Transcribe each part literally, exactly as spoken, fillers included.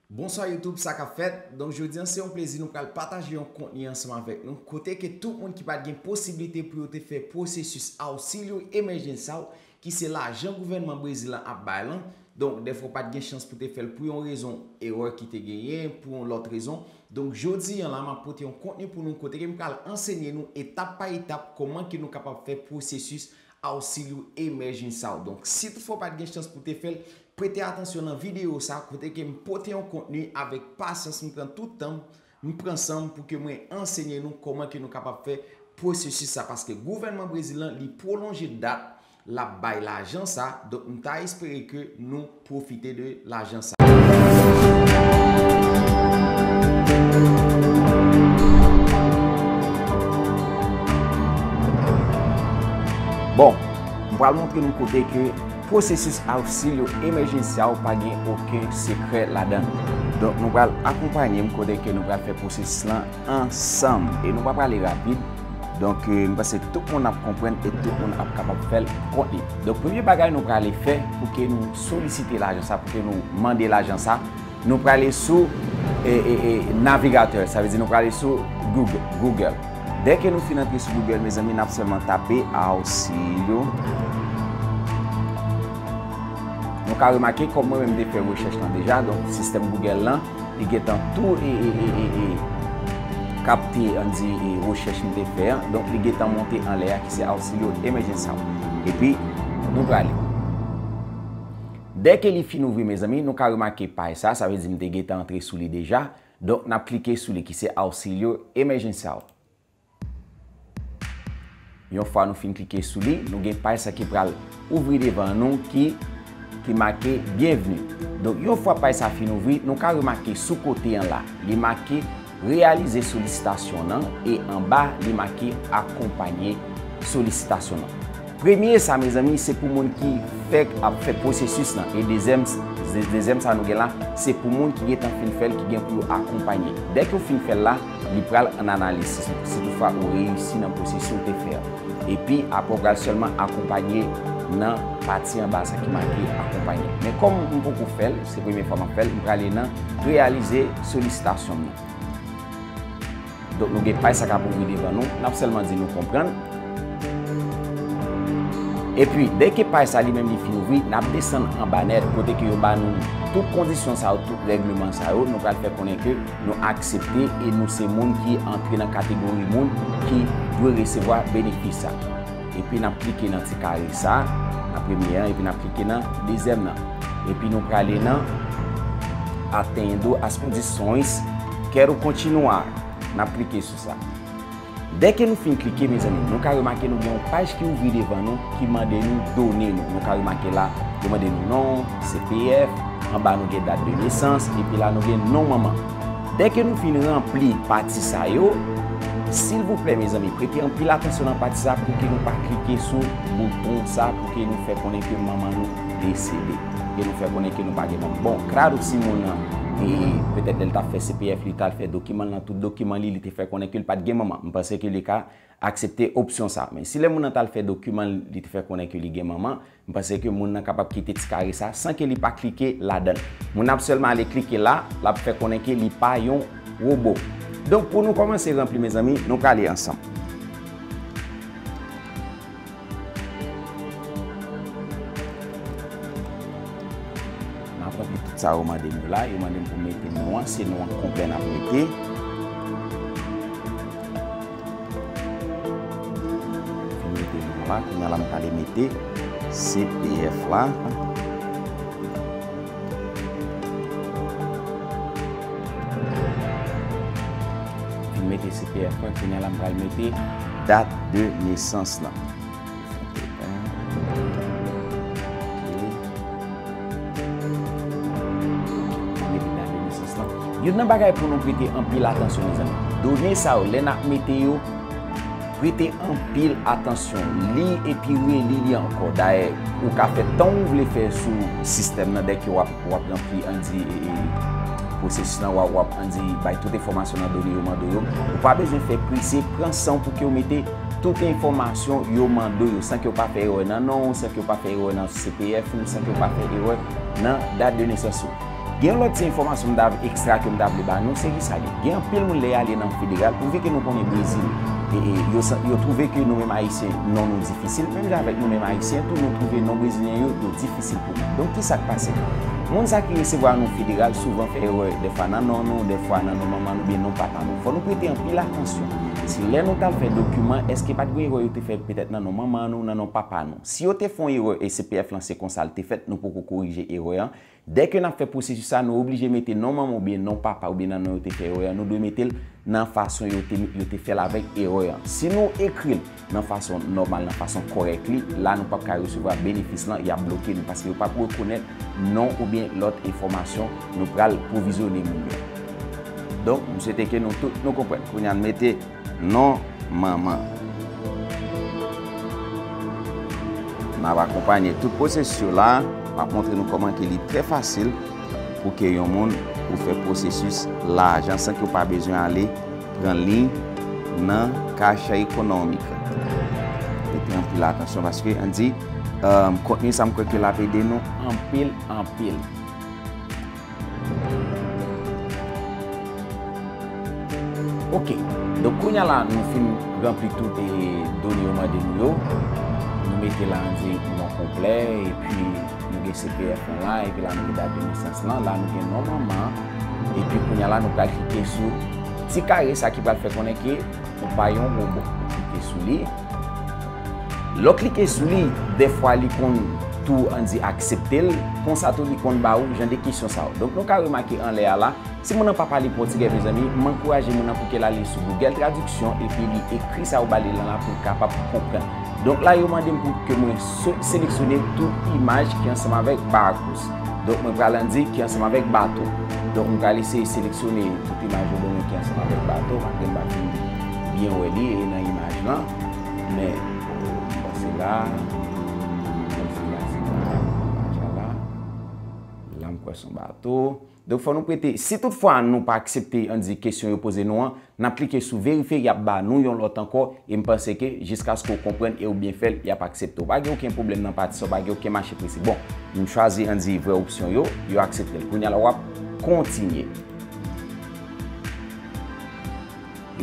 Bonswa YouTube, sa k ap fèt? Donk, jodi a, se yon plezi nou pral pataje yon kontni ansanm avèk nou, kote ke tout moun ki pa t gen posiblite pou yo te fè pwosesis Auxílio Emergencial, ki se lajan gouvènman Brezil lan ap bay lan. Donk, dèfwa w pa t gen chans pou te fè l pou yon rezon, erè ki te genyen, pou yon lòt rezon. Donk, jodi a la, m ap pote yon kontni pou nou, kote ke m pral ansenye nou etap pa etap kòman ke nou kapab fè pwosesis Auxílio Emergencial. Donk, si toutfwa w pa t gen chans pou te fè l, prete atansyon nan videyo sa, kote ke m pote yon kontni avèk pasyans, m pran tout tan m, m pran san m pou ke mwen ansenye nou kòman ke nou kapab fè pwosesis sa, paske gouvènman Brezil lan, li pwolonje dat l ap bay lajan sa, donk m ta espere ke nou pwofite de lajan sa. Bon, m pral montre nou kote ke pwosesis Auxílio Emergencial pa gen okenn sekrè ladan l. Donk, nou pral akonpanye m kote ke nou pral fè pwosesis lan ansanm. E nou pa prale rapid. Donk, eh, m panse tout moun ap konprann e tout moun ap kapab fè l kont li. Donk, premye bagay nou prale fè pou ke nou solisite lajan sa, pou ke nou mande lajan sa, nou prale sou, eh, eh, eh, navigatè, sa vle di nou prale sou Google, Google. Dèke nou fin antre sou Google, mezanmi, n ap sèlman tape Auxílio. Nou ka remake, kòm mwen menm m te fè rechèch lan deja, donk sistèm Google lan, li gentan tou e, e, e, e, e, kapte, ann di, e, rechèch m te fè an. Donk, li gentan monte anlè a, ki se Auxílio Emergencial. Epi, nou prale. Dèke li fin ouvri, mezanmi, nou ka remake paj sa, sa vle di m te gentan antre sou li deja. Donk, n ap klike sou li, ki se Auxílio Emergencial. Yon fwa nou fin klike sou li, nou gen paj sa ki pral ouvri devan nou ki, ki make Bienvenue. Donk, yon fwa paj sa fin ouvri, nou ka remake sou kote an la, li make Reyalize solisitasyon nan e anba, li make Akonpanye solisitasyon nan. Premye sa, mezanmi, se pou moun ki fèk ap fè pwosesis lan. E dezyèm, de-, dezyèm sa nou gen la, se pou moun ki gentan fin fè l, ki gen pou yo akonpanye. Dèke w fin fè l la, li pral an analiz, si, si toutfwa ou reyisi nan pwosesis ou te fè a. Epi, apre w pral sèlman akonpanye nan pati anba sa ki make akonpanye. Men kòm m poko fè l, se premye fwa m ap fè l, m prale nan reyalize solisitasyon m nan. Donk, nou gen paj sa k ap ouvri devan nou. N ap sèlman di nou konprann. Epi, dèke paj sa li menm li fin ouvri, n ap desann anba nèt, kote ke yo ba nou tout kondisyon sa yo, tout règleman sa yo. Nou pral fè konnen ke nou aksepte e nou se moun ki antre nan kategori moun ki dwe resevwa benefis sa. Epi n ap klike nan ti kare sa, nan premye an, epi n ap klike nan dezyèm nan. Epi nou prale nan Atendo as condições, quero continuar. N ap klike sou sa. Dèke nou fin klike, mezanmi, nou ka remake nou gen yon paj ki ouvri devan nou, ki mande nou done nou. Nou ka remake la, yo mande nou non, C P F, anba nou gen dat de nesans, epi la nou gen non manman. Dèke nou fin ranpli pati sa yo, silvouplè, mezanmi, prete anpil atansyon nan pati sa pou ke nou pa klike sou bouton sa pou ke nou fè konnen ke manman nou desede. Pou ke nou fè konnen ke nou pa gen manman. Bon, claro, si moun nan, e, petèt lè l t ap fè C P F, li t al fè dokiman l nan, tout dokiman li, li te fè konnen ke li pa t gen manman. M panse ke li ka aksepte opsyon sa. Men si lè moun nan t al fè dokiman l, li te fè konnen ke li gen manman, m panse ke moun nan kapab kite ti kare sa san ke li pa klike ladan l. Moun nan ap sèlman ale klike la, l ap fè konnen ke li pa yon wobo. Donk, pou nou kòmanse ranpli, mezanmi, nou prale ansanm. N ap ranpli tout sa yo mande m yo la. Yo mande m pou m mete non an, se non an konplè n ap mete. Fin mete non la, kounye a la m prale mete C P F la. Fin mete C P F la, kounye a la m pral mete dat de nesans la. Youn nan bagay pou nou prete anpil atansyon, mezanmi. Done sa yo, lè n ap mete yo, prete anpil atansyon. Li epi reli li ankò. Dayè, ou ka fè tan ou vle fè sou sistèm nan, dèke w ap, w ap ranpli ann di, e, e, pwosesis lan, w ap, w ap ann di bay tout enfòmasyon nan done yo mande w yo. Ou pa bezwen fè prese, pran san w pou ke w mete tout enfòmasyon yo mande w yo, san ke w pa fè erè nan non w, san ke w pa fè erè nan C P F ou, san ke w pa fè erè nan dat de nesans ou. Gen yon lòt ti enfòmasyon m ta ekstra ke m ta vle ba nou, se ki sa li. Gen anpil moun lè y ale nan federal, pouvi ke nou konnen Brezil, e, e, yo, sa- yo twouve ke nou menm Ayisyen, non nou difisil, menm jan avèk nou menm Ayisyen, tou nou twouve non brezilyen yo, yo difisil pou nou. Donk, ki sa k pase? Moun sa ki resevwa nou federal souvan fè erè, dèfwa nan non nou, dèfwa nan non manman nou, oubyen non papa nou. Fò nou prete anpil atansyon. Si lè nou t al fè dokiman, èske pa t gen erè yo te fè petèt nan non manman nou, nan non papa nou? Si yo te fè yon erè e C P F lan se konsa l te fèt, nou poko korije erè an, dèke n ap fè pwosesis sa, nou oblije mete non manman oubyen non papa oubyen nan non yo te fè erè an, nou dwe mete l nan fason yo te, yo te fè l avèk erè an. Si nou ekri l nan fason nòmal, nan fason kòrèk li, la nou p ap ka resevwa benefis lan, y ap bloke nou paske yo p ap rekonèt non oubyen lòt enfòmasyon nou pral pwovizyone moun yo. Donk, m swete ke nou tout nou konprann. Kounye a n mete non manman. N ap akonpanye tout pwosesis yo la. M ap montre nou kòman ke li trè fasil pou ke yon moun ou fè pwosesis lajan san ke w pa bezwen ale pran liy nan Caixa Econômica. Mete anpil atansyon paske ann di, um, kontni sa m kwè ke l ap ede nou anpil, anpil. Ok. Donk, kounye a la, nou fin ranpli tout, e, done yo mande nou yo. Nou mete la, ann di non konplè, epi nou gen C P F lan la, epi la, nou gen dat de nesans lan, la, nou gen non manman, epi kounye a la, nou pral klike sou ti kare sa ki pral fè konnen ke ou pa yon wobo. Ou klike sou li. Lè w klike sou li, dèfwa li konn tou ann di aksepte l, konsa tou li konn ba ou jan de kesyon sa yo. Donk, nou ka remake anlè a la, si moun nan pa pale pòtigè, mezanmi, m ankouraje moun nan pou ke l ale sou Google Traduction epi li ekri sa yo ba li lan la pou l kapab konprann. Donk, la, yo mande m pou ke mwen so- seleksyone tout imaj ki ansanm avèk Barcos. Donk, mwen pral ann di ki ansanm avèk bato. Donk, mwen pral eseye seleksyone tout imaj yo ban mwen ki ansanm avèk bato. Paske m pa fin byen wè li e nan imaj lan. Men, m panse la, m panse la, se pa imaj la. La, m kwè se yon bato. Donk, fò nou prete, si toutfwa nou pa aksepte, ann di, kesyon yo poze nou an, n ap klike sou verifye, y ap ba nou yon lòt ankò, e m panse ke jiskaske w konprann e w byen fè l, y ap aksepte w. Pa gen okenn pwoblèm nan pati sa, pa gen okenn mache prese. Bon, m chwazi, ann di, vrè opsyon yo, yo aksepte l. Kounye a la, w ap kontinye.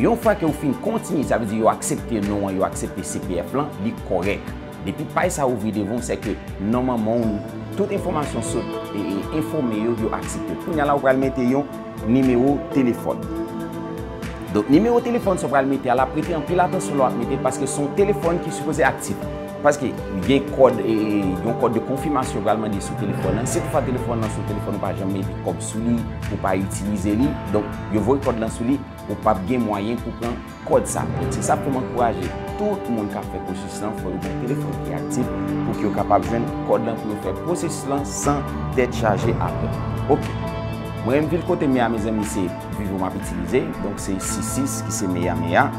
Yon fwa ke w fin kontinye, sa vle di yo aksepte non an, yo aksepte C P F lan, li kòrèk. Depi paj sa ouvri devan w, sèke nòmalman w, tout enfòmasyon sot e, e enfòme yo, yo aksepte. Kounye a la, ou pral mete yon nimewo telefòn. Donk, nimewo telefòn sa w pral mete a la, prete anpil atansyon lè w ap mete l, paske se yon telefòn ki sipoze aktif. Paske gen kòd, e, e, yon kòd de konfimasyon yo pral mande sou telefòn nan. Si toutfwa telefòn nan sou telefòn ou pa janm mete kòb sou li, ou pa itilize li, donk yo voye kòd lan sou li, ou p ap gen mwayen pou pran kòd sa. Donk, se sa k fè m ankouraje tout moun k ap fè pwosesis lan, fò yo gen yon telefòn ki aktif pou ke yo kapab jwenn kòd lan pou yo fè pwosesis lan san tèt chaje apre. Ok. Mwen menm vil kote m ye a, mezanmi, se Vivo m ap itilize. Donk, se sis sis ki se meya meya.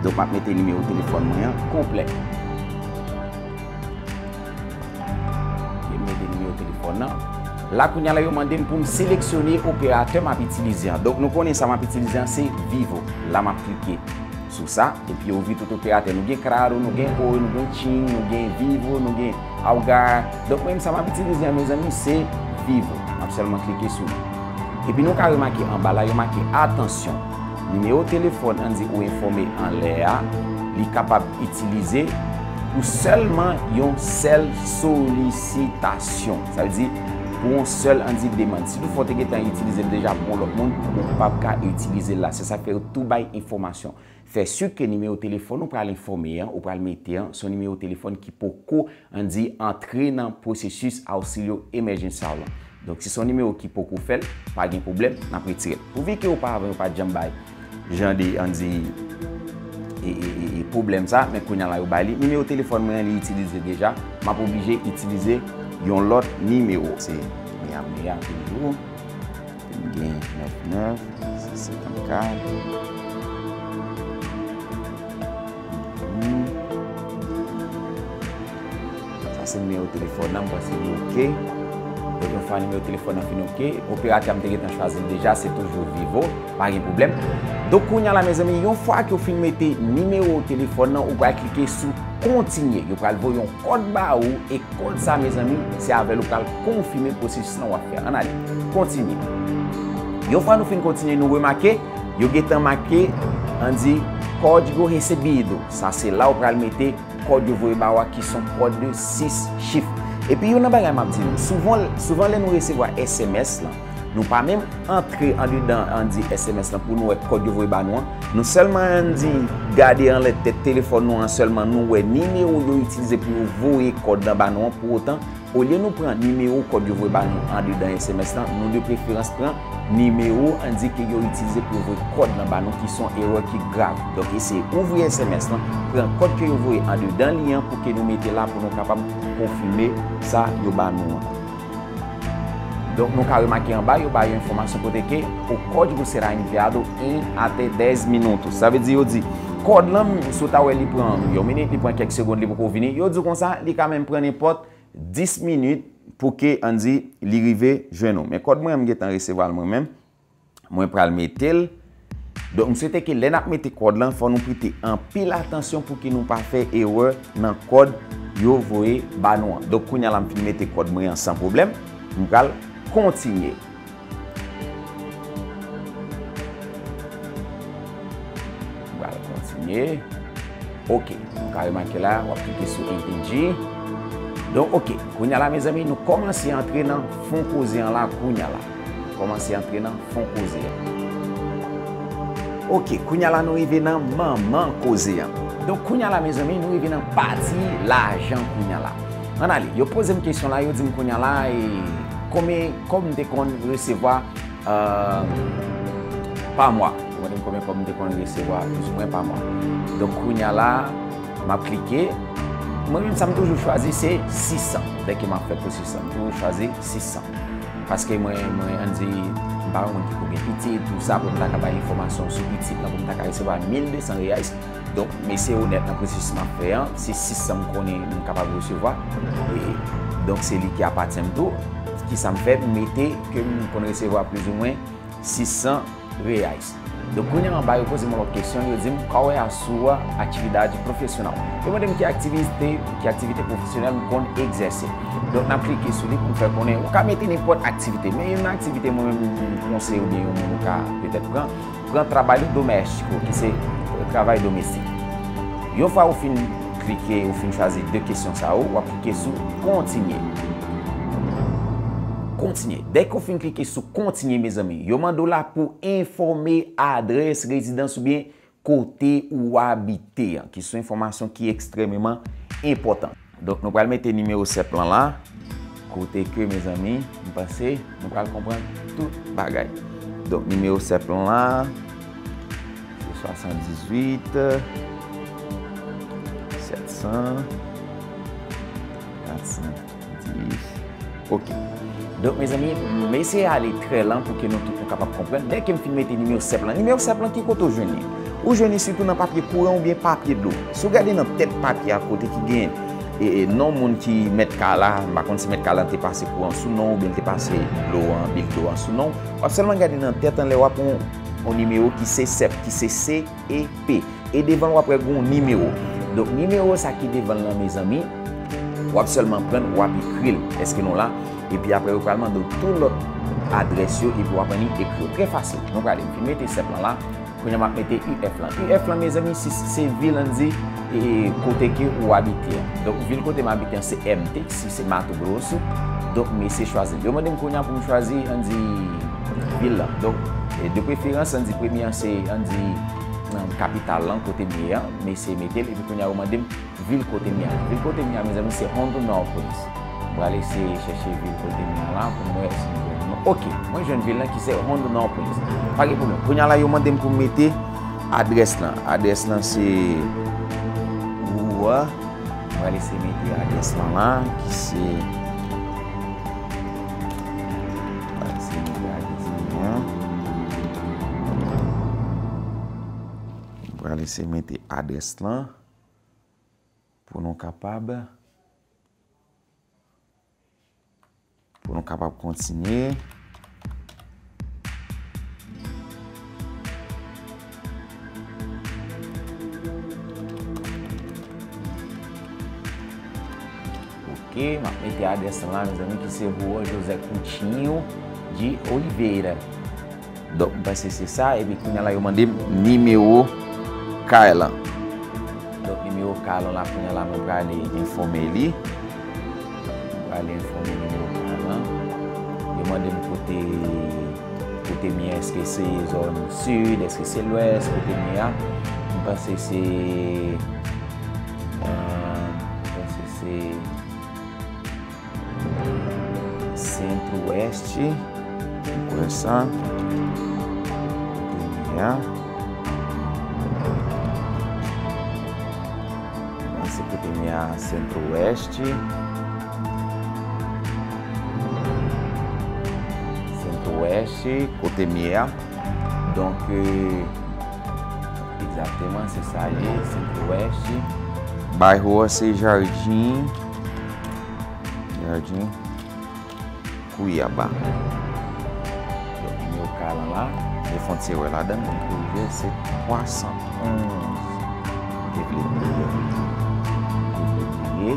Donk, m ap mete nimewo telefòn mwen an konplè. Ok, m mete nimewo telefòn nan. La, kounye a la, yo mande m pou m seleksyone operatè m ap itilize an. Donk, nou konnen sa m ap itilize an, se Vivo. La, m ap klike sou sa, epi yo ouvri tout operatè. Nou gen Claro, nou gen Oi, nou gen TIM, nou gen Vivo, nou gen Algar. Donk, mwen menm sa m ap itilize an, mezanmi, se Vivo. M ap sèlman klike sou li. Epi nou ka remake anba la, yo make, "Atansyon! Nimewo telefòn ann di ou enfòme anlè a, li kapab itilize pou sèlman yon sèl solisitasyon." Sa vle di, pou yon sèl ann di demann. Si toutfwa w te gentan itilize l deja pou yon lòt moun, ou p ap ka itilize l la. Se sa k fè yo tou bay enfòmasyon. Fè si ke nimewo telefòn ou pral enfòme an, ou pral mete an, se yon nimewo telefòn ki poko, ann di, antre nan pwosesis Auxílio Emergencial lan. Donk, si se yon nimewo ki poko fè l, pa gen pwoblèm, n ap retire l. Pouvi ke oparavan yo pa t janm bay jan de, ann di, e, e, e, e, pwoblèm sa, men kounye a la yo bay li. Nimewo telefòn mwen an, li itilize deja, m ap oblije itilize yon lòt nimewo. Se Miami a toujou. M gen nèf nèf, sis senkannkat. Mhm. Sa se nimewo telefòn nan, m panse li oke. Donk, yon Fwa nimewo telefòn nan fin oke, operatè a m te gentan chwazi l deja, se toujou Vivo, pa gen pwoblèm. Donk, kounye a la, mezanmi, yon fwa ke w fin mete nimewo telefòn nan, ou pral klike sou kontinye. Yo pral voye yon kòd ba ou, e kòd sa, mezanmi, se avè l ou pral konfime pwosesis lan w ap fè a. Ann ale, kontinye. Yon fwa nou fin kontinye, nou remake, yo gentan make, ann di, código recebido. Sa se la ou pral mete kòd yo voye ba w a ki se yon kòd de sis chif. Epi youn nan bagay m ap di nou, souvan, souvan lè nou resevwa S M S lan, nou pa menm antre andedan, ann di, S M S lan pou nou wè kòd yo voye ba nou an. Nou sèlman, ann di, gade anlè tèt telefòn nou an sèlman, nou wè nimewo yo itilize pou yo voye kòd lan ba nou an. Pou otan, olye nou pran nimewo kòd yo voye ba nou andedan S M S lan, nou de preferans pran nimewo, ann di, ke yo itilize pou yo voye kòd lan ba nou, ki se yon erè ki grav. Donk, eseye ouvri S M S lan, pran kòd ke yo voye andedan li an pou ke nou mete la pou nou kapab konfime sa yo ba nou an. Donk, nou ka remake anba, yo ba yo enfòmasyon kote ke o código será enviado em até dez minutos. Sa vle di, yo di, kòd lan, si w ta wè li pran yon minit, li pran kèk segonn, li poko vini. Yo di w konsa, li ka menm pran nenpòt dis minit pou ke, ann di, li rive jwenn ou. Men kòd mwen, m gentan resevwa l mwen menm. Mwen pral mete l. Donk, m swete ke lè n ap mete kòd lan, fò nou prete anpil atansyon pou ke nou pa fè erè nan kòd yo voye ba nou an. Donk, kounye a la, m fin mete kòd mwen an san pwoblèm. M pral kontinye. M pral kontinye. Ok, nou ka remake la, w ap klike sou Entendi. Donk, ok, kounye a la, mezanmi, nou kòmanse antre nan fon koze an la, kounye a la. Nou kòmanse antre nan fon koze an. Ok, kounye a la, nou rive nan manman koze an. Donk, kounye a la, mezanmi, nou rive nan pati lajan kounye a la. Ann ale, yo poze m kesyon la, yo di m kounye a la, e, konbyen kòb m te konn resevwa euh, pa mwa. Yo mande m konbyen kòb m te konn resevwa, plizoumwen pa mwa. Donk, kounye a la, m ap klike. Mwen menm, sa m toujou chwazi, se sis san. Dèke m ap fè pwosesis lan, m toujou chwazi sis san. Paske mwen, mwen, ann di, m pa yon moun ki ko gen pitit, tou sa, pou m ta ka bay enfòmasyon sou pitit lan, pou m ta ka resevwa mil de san reais. Donk, m eseye onèt nan pwosesis m ap fè an, se sis san m konnen m kapab resevwa. E, donk, se li ki apatyen m tou. Kisa m fè? M mete ke m konn resevwa plizoumwen sis san reais. Donk, kounye a anba, yo poze m yon lòt kesyon, yo di m, qual é a sua atividade profissional? Yo mande m ki aktivite, ki aktivite pwofesyonèl m konn egzèse. Donk, n ap klike sou li pou m fè konnen. Ou ka mete nenpòt aktivite, men youn nan aktivite mwen menm m konseye oubyen yon moun ou ka petèt pran, pran trabalho doméstico, ki se travay domestik. Yon fwa ou fin klike, ou fin chwazi de kesyon sa yo, w ap klike sou kontinye. Kontinye. Dèke ou fin klike sou kontinye, mezanmi, yo mande w la pou enfòme adrès rezidans oubyen kote ou abite an, ki se yon enfòmasyon ki ekstrèmeman enpòtan. Donk, nou pral mete nimewo sèp lan la, kote ke, mezanmi, m panse nou pral konprann tout bagay. Donk, nimewo sèp lan la, se swasanndizuit, sèt san, kat san dis. Ok. Donk, mezanmi, m eseye ale trè lan pou ke nou tout nou kapab konprann. Dèke m fin mete nimewo sèp lan, nimewo sèp lan, ki kote w jwenn li? Ou jwenn li sitou nan papye kouran oubyen papye dlo. Si w gade nan tèt papye a, kote ki gen, e, e, non moun ki mèt kay la, m pa konn si mèt kay la te pase kouran sou non w oubyen l te pase dlo an, bil dlo an sou non w, w ap sèlman gade nan tèt anlè w ap yon, yon nimewo ki se sèp, ki se C E P. E devan l, w ap wè gen yon nimewo. Donk, nimewo sa ki devan l lan, mezanmi, w ap sèlman pran l, w ap ekri l. Èske nou la? Epi apre, yo pral mande w tout lòt adrès yo, epi w ap annik ekri yo. Trè fasil. Nou prale. M fin mete sèp lan la. Kounye a, m ap mete U F lan. U F lan, mezanmi, se, se vil, ann di, e, kote ke ou abite an. Donk, vil kote m abite an, se M T, si se Mato Grosso. Donk, m eseye chwazi l. Yo mande m kounye a pou m chwazi, ann di, vil lan. Donk, e, de preferans, ann di, premye an, se, ann di, nan kapital lan, kote m ye an, m eseye mete l, epi kounye a yo mande m vil kote m ye an. Vil kote m ye an, mezanmi, se Rondonópolis. M pral eseye chèche vil kote m ye an la pou m wè si m jwenn. Ok, mwen jwenn vil lan ki se Rondonópolis. Pa gen pwoblèm. Kounye a la, yo mande m pou m mete adrès lan. Adrès lan se Rua. M pral eseye mete adrès lan la, ki se, m pral eseye mete adrès lan. M pral eseye mete adrès lan pou nou kapab, pou Nou kapab kontinye. Ok, m ap mete adrès lan la, mezanmi, ki se Juan José Coutinho de Oliveira. Donk, m panse se sa, epi kounye a la, yo mande m nimewo kay lan. Donk, nimewo kay lan la, kounye a la, mwen prale enfòme li. Mwen prale enfòme nimewo kay lan. Yo mande m kote, kote m ye, èske se zòn sid, èske se lwès, kote m ye a. M panse se, euh, m panse se Centro-Oeste, m kwè sa. Kote m ye a. Mwen se kote m ye a, Centro-Oeste. Centro-Oeste, kote m ye a. Donk, euh, egzakteman, se sa l ye, Centro-Oeste. Bairro a se Jardim, Jardim Cuiabá. Donk, nimewo kay lan la, yo fè yon ti erè ladan l, mwen korije, se twa san onz. Mwen te vle bliye. Mwen te vle bliye.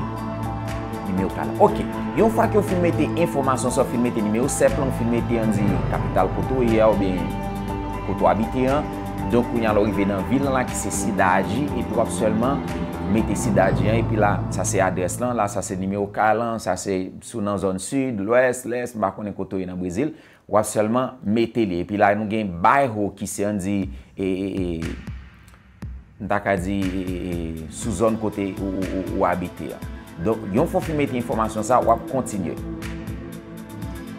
Nimewo kay lan. Ok. Yon fwa ke w fin mete enfòmasyon sa, w fin mete nimewo sèp lan, w fin mete, ann di, kapital kote w ye a, oubyen kote w abite an. Donk, kounye a la, w rive nan vil lan la, ki se Cidade, epi w ap sèlman mete Cidade an, epi la, sa se adrès lan, la, sa se nimewo kay lan, sa se si w nan zòn sid, lwès, lès, m pa konnen kote w ye nan Brezil, w ap sèlman mete li. Epi la, nou gen bairro ki se, ann di, e, e, e, m ta ka di, e, e, e, sou zòn kote ou, ou, ou, ou abite a. Donk, yon fwa w fin mete enfòmasyon sa, w ap kontinye.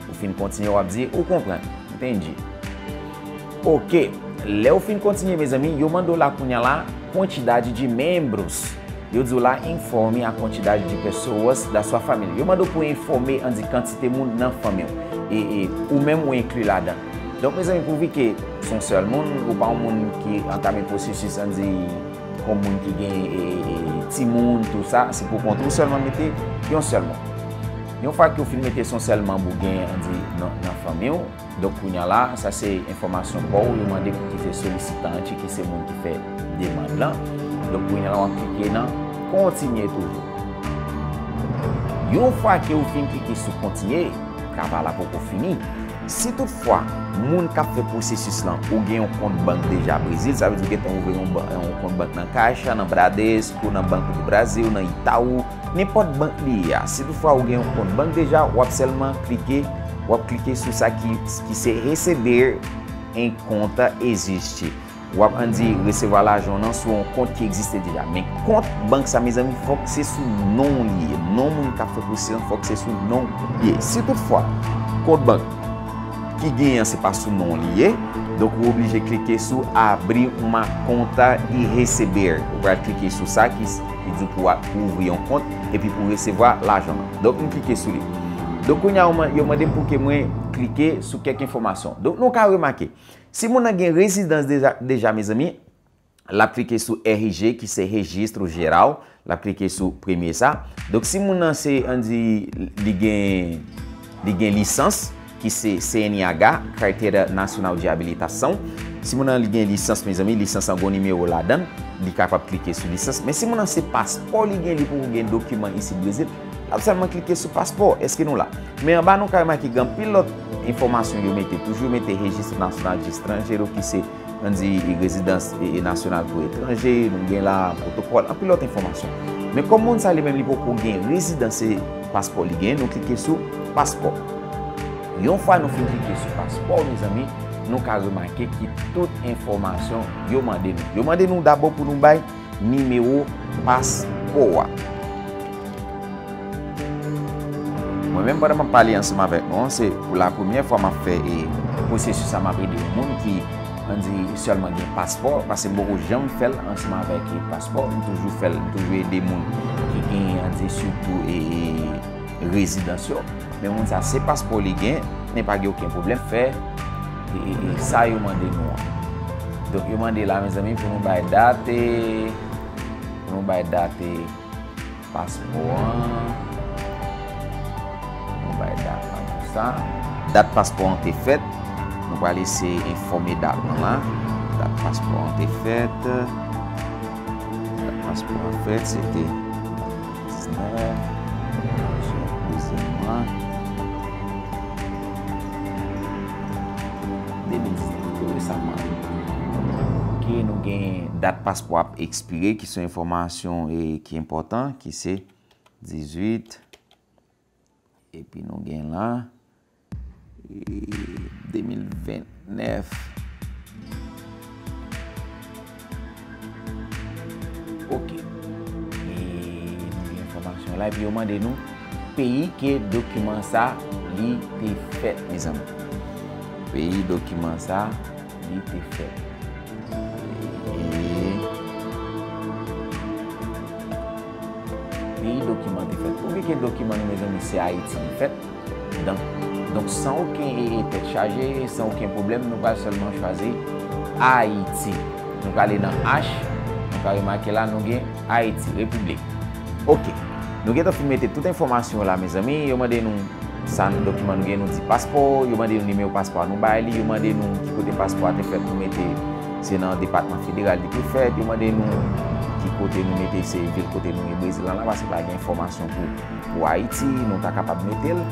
Ou fin kontinye, w ap di, ou konprann. Entendi. Ok. Lè w fin kontinye, mezanmi, yo mande w la kounye a la, quantidade de membros. Yo di w la, informe a quantidade de pessoas da sua família. Yo mande w pou enfòme, ann di, kantite moun nan fanmi w. E, e ou menm ou enkli ladan. Donk, mezanmi, pouvi ke se yon sèl moun, ou pa yon moun ki antame pwosesis, ann di, kòm moun ki gen, e, e, e, timoun, tou sa, se pou kont ou sèlman mete yon sèl moun. Yon fwa ke w fin mete se yon sèl manm ou gen, ann di, nan, nan fanmi w, Donk, kounye a la, sa se enfòmasyon pa w, yo mande pou ki se solisitan an, ki se moun ki fè demann lan. Donk, kounye a la, w ap klike nan kontinye toujou. Yon fwa ke ou fin klike sou kontinye, travay la poko fini. Si toutfwa, moun k ap fè pwosesis lan, ou gen yon kont bank deja Brezil, sa vle di ou gentan ouvri yon, ban- yon kont bank nan Caixa, nan Bradesco, nan Banco do Brasil, nan Itaú, nenpòt bank li ye a. Si toutfwa ou gen yon kont bank deja, w ap sèlman klike, w ap klike sou sa ki, ki se receber em conta existe. W ap ann di resevwa lajan w nan sou yon kont ki egziste deja. Men kont bank sa, mezanmi, fòk se sou non w li ye. Non moun k ap fè pwosesis lan, fòk se sou non w li ye. Si toutfwa, kont bank ki genyen an se pa sou non w li ye, donk ou oblije klike sou abrir uma conta e receber. Ou pral klike sou sa ki, ki di pou w ap ouvri yon kont epi pou resevwa lajan nan. Donk, m klike sou li. Donk, kounye a, yo man- yo mande m pou ke mwen klike sou kèk enfòmasyon. Donk, nou ka remake, si moun nan gen rezidans deja, deja, mezanmi, l ap klike sou R G, ki se Registro Geral, l ap klike sou premye sa. Donk, si moun nan se, ann di, li gen, li gen lisans, ki se C N H, Carteira Nacional de Habilitação. Si moun nan li gen lisans, mezanmi, lisans lan gon nimewo ladan l, li kapab klike sou lisans. Men si moun nan se paspò li gen, li poko gen dokiman isit Brezil, l ap sèlman klike sou paspò. Èske nou la? Men anba nou ka remake gen anpil lòt enfòmasyon yo mete. Toujou yo mete Registro Nacional de Estrangeiro, ki se, ann di, rezidans, e, e, nasyonal pou etranje, nou gen la pwotokòl, anpil lòt enfòmasyon. Men kòm moun sa li menm li poko gen rezidans, se paspò li gen, nou klike sou paspò. Yon fwa nou fin klike sou paspò, mezanmi, nou ka remake ki tout enfòmasyon yo mande nou. Yo mande nou dabò pou nou bay nimewo paspò a. Mwen menm, pandan m ap pale ansanm avèk nou an, se pou la premyè fwa m ap fè, e, pwosesis sa, m ap ede yon moun ki, ann di, sèlman gen paspò, paske m poko janm fè l ansanm avèk, e, paspò. M toujou fè l, m toujou ede moun ki gen, ann di, sitou, e, e, rezidans yo. Men moun sa, se paspò li gen, men pa gen okenn pwoblèm, fè, e, e, e, sa yo mande nou an. Donk, yo mande la, mezanmi, pou nou bay dat, e, pou nou bay dat, e, paspò an. Pou nou bay dat la pou Sa, dat paspò an te fèt. Nou pral eseye enfòme dat lan la. Dat paspò an te fèt. Dat paspò an fèt, se te diznèf, douzèm mwa, de mil diznèf, tou resaman. Ok, nou gen dat paspò ap ekspire, ki se yon enfòmasyon, e, ki enpòtan, ki se dizuit, epi nou gen la, e, de mil vennèf. Ok. E nou gen enfòmasyon la, epi yo mande nou peyi ke dokiman sa li te fèt, mezanmi. Peyi dokiman sa li te fèt. E peyi dokiman te fèt. Ou vle ke dokiman nou, mezanmi, se Ayiti li fèt. Donk, donk, san okenn, e, e, tèt chaje, san okenn pwoblèm, nou pral sèlman chwazi Ayiti. Nou prale nan H, nou ka remake la, nou gen Ayiti, Repiblik. Ok. Nou gentan fin mete tout enfòmasyon yo la, mezanmi. Yo mande nou sa dokiman nou gen, nou di paspò, yo mande nou nimewo paspò a, nou bay li, yo mande nou ki kote paspò a te fèt, nou mete se nan depatman federal li te fèt, yo mande nou ki kote nou mete se vil kote nou ye, Brezil lan la, paske pa gen enfòmasyon pou, pou Ayiti, nou ta kapab mete l.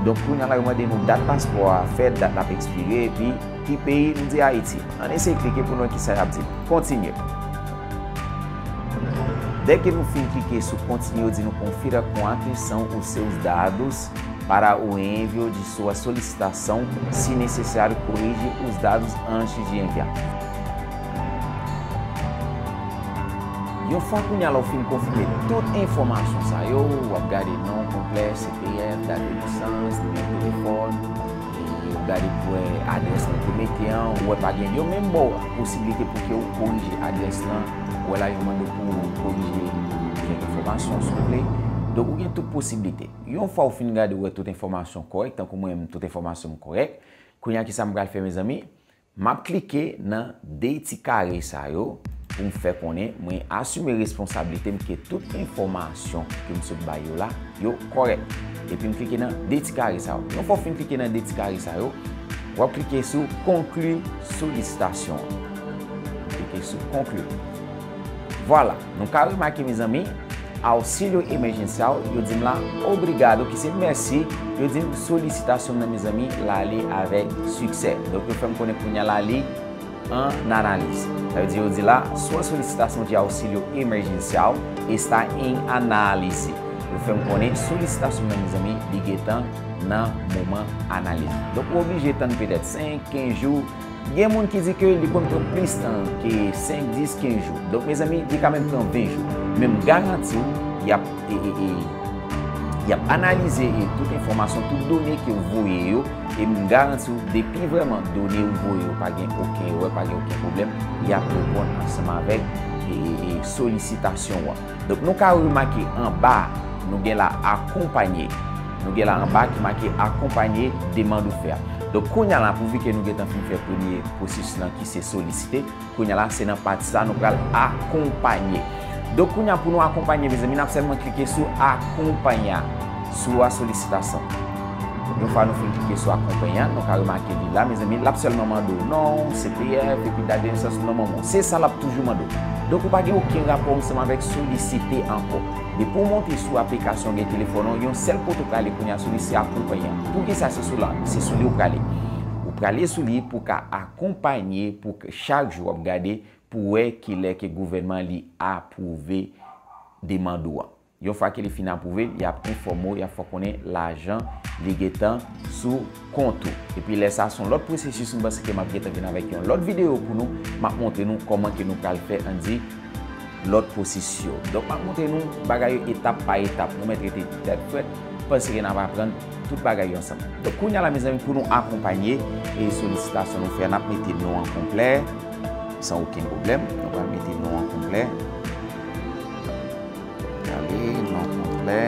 Donk, kounye a la, yo mande nou dat paspò a fèt, dat l ap ekspire, epi ki peyi, nou di Ayiti. Ann eseye klike pou nou wè kisa y ap di. Kontinye. Dèke nou fin klike sou kontinye, yo di nou confirma com atenção os seus dados para o envio de sua solicitação, se necessário, corrige os dados antes de enviar. Yon fwa kounye a la w fin konfime tout enfòmasyon sa yo, w ap gade non konplè, C P F, dat de nesans, nimewo telefòn, e w gade pou wè adrès lan te mete an, ou wè pa gen, yo menm ba w posiblite pou ke w korije adrès lan, ou wè la yo mande w pou w korije kèk enfòmasyon, si w vle. Donk, ou gen tout posiblite. Yon fwa w fin gade, w wè tout enfòmasyon kòrèk, tankou mwen menm, tout enfòmasyon m kòrèk. Kounye a, kisa m pral fè, mezanmi? M ap klike nan de ti kare sa yo pou m fè konnen mwen asime responsablite m ke tout enfòmasyon ke m sot bay yo la, yo kòrèk. Epi m klike nan de ti kare sa yo. Yon fwa w fin klike nan de ti kare sa yo, w ap klike sou concluir sollicitation an. Klike sou concluir. Vwala, nou ka remake, mezanmi, auxílio emergencial, yo di m la obrigado, ki se mèsi, yo di m solisitasyon m nan, mezanmi, l ale avèk siksè. Donk, yo fè m konnen kounye a la li an analiz. Sa vle di, yo di la, sua solicitação de auxílio emergencial está em análise. Yo fè m konnen solisitasyon m nan, mezanmi, li gentan nan moman analiz. Donk, ou oblije tann petèt senk, kenz jou, Gen moun ki di ke li konn pran plis tan ke senk, dis, kenz jou. Donk, mezanmi, li ka menm pran ven jou. Men m garanti w, y ap, e, e, e, y ap analize, e, tout enfòmasyon, tout done ke w voye yo, e m garanti w, depi vrèman done w voye yo pa gen okenn erè, pa gen okenn pwoblèm, y ap reponn ansanm avèk, e, e, e, solisitasyon w an. Donk, nou ka remake anba, nou gen la akonpanye. Nou gen la anba ki make akonpanye demann ou fè a. Donk, kounye a la, pouvi ke nou gentan fin fè premye pwosesis lan ki se solisite, kounye a la, se nan pati sa nou pral akonpanye. Donk, kounye a, pou nou akonpanye, mezanmi, n ap sèlman klike sou akonpanye a, sou a solisitasyon. Yon fwa nou fin klike sou akonpanye a, nou ka remake li la, mezanmi, l ap sèlman mande w non, C P F, epi dat de nesans, non manman w. Se sa l ap toujou mande w. Donk, ou pa gen okenn rapò ansanm avèk solisite ankò. Depi w monte sou aplikasyon gen telefòn ou, yon sèl kote w prale kounye a sou li, se akonpanye a. Poukisa se sou la, se sou li w prale? Ou prale sou li pou w ka akonpanye, pou k-, chak jou w ap gade, pou wè kilè ke gouvènman li apwouve demann ou an. Yon fwa ke li fin apwouve, y ap enfòme w, y ap fè w konnen lajan li gentan sou kont ou. Epi lè sa, se yon lòt pwosesis, m panse ke m ap gentan vin avèk yon lòt videyo pou nou. M ap montre nou kòman ke nou pral fè, ann di, lòt pwosesis yo. Donk, m ap montre nou bagay yo etap pa etap. Nou mèt rete tèt frèt, panse ke n ap aprann tout bagay yo ansanm. Donk, kounye a la, mezanmi, pou nou akonpanye e solisitasyon nou fè a, n ap mete non an konplè, san okenn pwoblèm. Nou pral mete non an konplè. Gade, non konplè.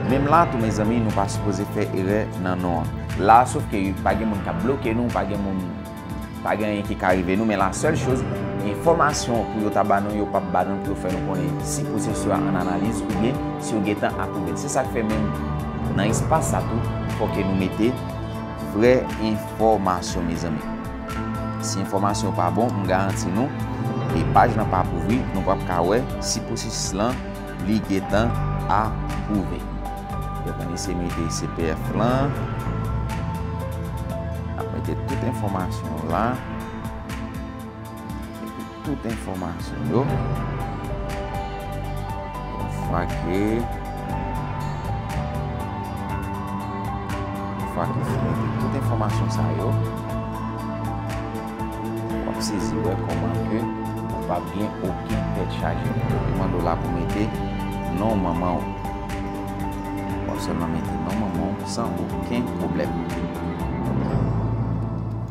Menm la tou, mezanmi, nou pa sipoze fè erè nan non an. La, sof ke pa gen moun k ap bloke nou, pa gen moun, pa gen anyen ki ka rive nou, men la sèl choz, enfòmasyon pou yo ta ba nou, yo p ap ba nou pou yo fè nou konnen si pwosesis la an analiz oubyen si yo gentan apwouve l. Se sa k fè menm nan espas sa tou, fò ke nou mete vrè enfòmasyon, mezanmi. Si enfòmasyon yo pa bon, m garanti nou, e paj lan p ap ouvri, nou p ap ka wè si pwosesis lan li gentan apwouve. Donk, ann eseye mete C P F lan. N ap mete tout enfòmasyon yo la. Mete tout enfòmasyon yo. Yon fwa ke, yon fwa ke fin mete tout enfòmasyon sa yo, w ap sezi wè kòman ke ou p ap gen okenn tèt chaje. Li mande w la pou mete non manman w. W ap sèlman mete non manman w san okenn pwoblèm.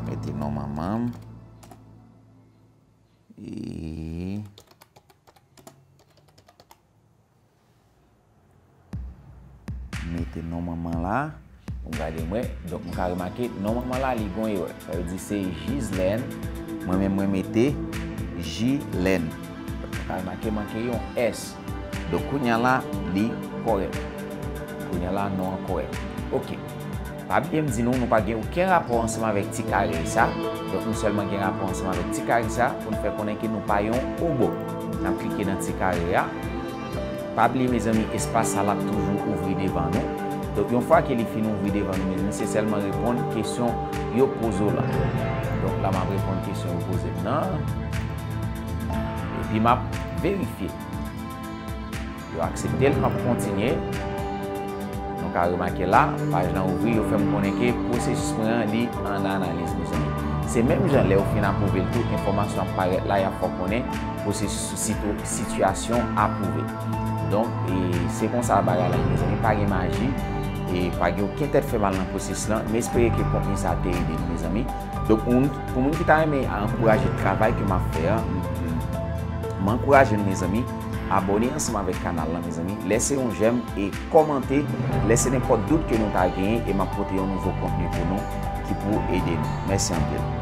Mete non manman m. E mete non manman la. Ou gade mwen. Donk, m ka remake non manman la, li gon erè. Sa vle di se Jizlèn. Mwen menm, mwen mete Jilèn. Donk, ou ka remake manke yon S. Donk, kounye a la, li kòrèk. Kounye a la, non an kòrèk. Oke. Pa bliye m di nou, nou pa gen okenn rapò ansanm avèk ti kare sa. Donk, nou sèlman gen rapò ansanm avèk ti kare sa pou n fè konnen ke nou pa yon wobo. N ap klike nan ti kare a. Pa bliye, mezanmi, espas sa l ap toujou ouvri devan nou. Donk, yon fwa ke li fin ouvri devan nou, mezanmi, se sèlman reponn kesyon yo poze w la. Donk, la, m ap reponn kesyon yo poze m nan. Epi, m ap verifye. Yo aksepte l, m ap kontinye. Nou ka remake la, paj lan ouvri, yo fè m konnen ke pwosesis mwen an, li an analiz, mezanmi. Se menm jan lè yo fin apwouve l tou, enfòmasyon ap parèt la, y ap fè w konnen pwosesis sou sito-, sitiyasyon apwouve. Donk, e, se konsa bagay la ye, mezanmi, pa gen maji, e pa gen okenn tèt fè mal nan pwosesis lan. M espere ke kontni sa te ede nou, mezanmi. Donk, moun, pou moun ki ta renmen ankouraje travay ke m ap fè a, m, m, m ankouraje nou, mezanmi, abòne ansanm avèk kanal lan, mezanmi. Lèse yon jèm e kòmante, lèse nenpòt dout ke nou ta genyen e m ap pote yon nouvo kontni pou nou ki pou ede nou. Mèsi anpil.